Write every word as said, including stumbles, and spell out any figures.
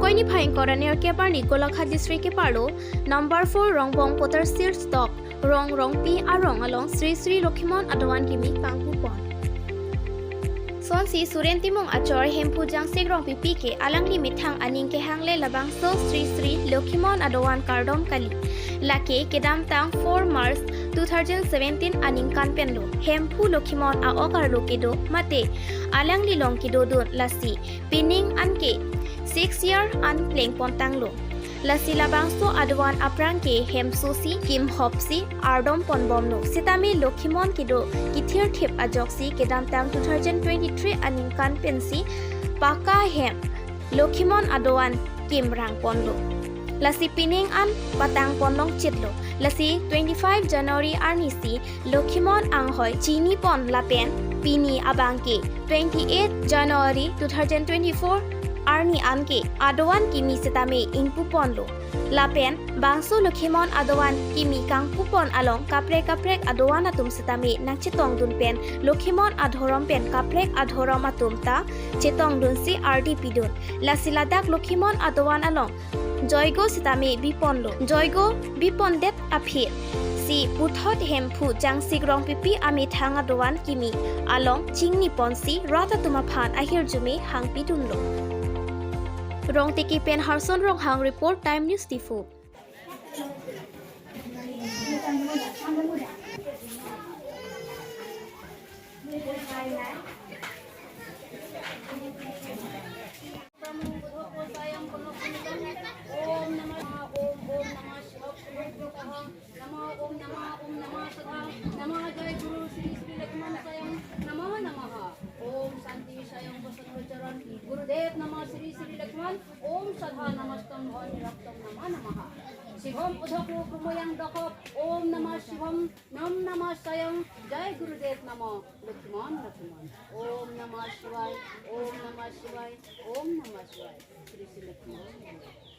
Koini phai ingkoi ra nerkep arni Golaghat district keparlo number four Rongbong Pottersils Tok Rong Rongpi arong along Sri Sri Lokhimon adovan kimi kangpupon. Sonsi Suren Timung achor Hemphu Jangsik Rongpipi ke alangli methang aning kehang le labangso Sri Sri Lokhimon adovan kardom kali. Lake kedamtang four March two thousand seventeen aningkan penlo Hemphu Lokhimon a-ok arlo kedo mate alangli along kedodun, lasi pining anke six year an plengpon tanglo. Lasi labangso adovan aphrang ke hemso si kimhop si ardom ponbomlo. Sitame Lokhimon kedo kethirthip ajoksi kedamtang two thousand twenty-three aningkan pensi paka hem Lokhimon adovan kimrang ponlo. Lasi pining an patang ponlong chitlo. Lasi twenty-five January arni si Lokhimon anghoi chini pon lapen pini abang ke twenty-eight January two thousand twenty-four arni anke adovan kimi sitame ingpu ponlo. Lapen bangso Lokhimon adovan kimi kangpupon along kaprek kaprek adovan atum sitame nangchetongdun pen Lokhimon adhorom pen kaprek adhorom atum ta chetongdunsi ardi pidun. Lasi ladak Lokhimon adovan along joigo sitame biponlo. Joigo bipondet aphi si puthot Hemphu Jangsik Rongpipi amethang adovan kimi along chingni ponsi rat atum aphan ahirjume hangpidunlo. Rongteki pen Harson Ronghang report, Time News Diphu. Om Namah, Om, Om Namah Shivaya, Shivaya Namaha, Om Namah, Om Namah Shraddha Namaha, Jai Guru Sri Sri Lakhman Sayang Namaha Namaha, Om Shanti Sayang Vasan Vacharan Gurudev Namaha, Sri Sri Lakhman, Om Shraddha Namastam Bhavani Raktam Namaha Namaha, Shivam Udhaku Kumoyang Dakhop, Om Namah Shivam, Om Namah Sayang, Jai Gurudev Namaha, Lakhman, Lakhman, Om Namah Shivaya, Om Namah Shivaya, Om Namah Shivaya, Sri Sri Lakhman.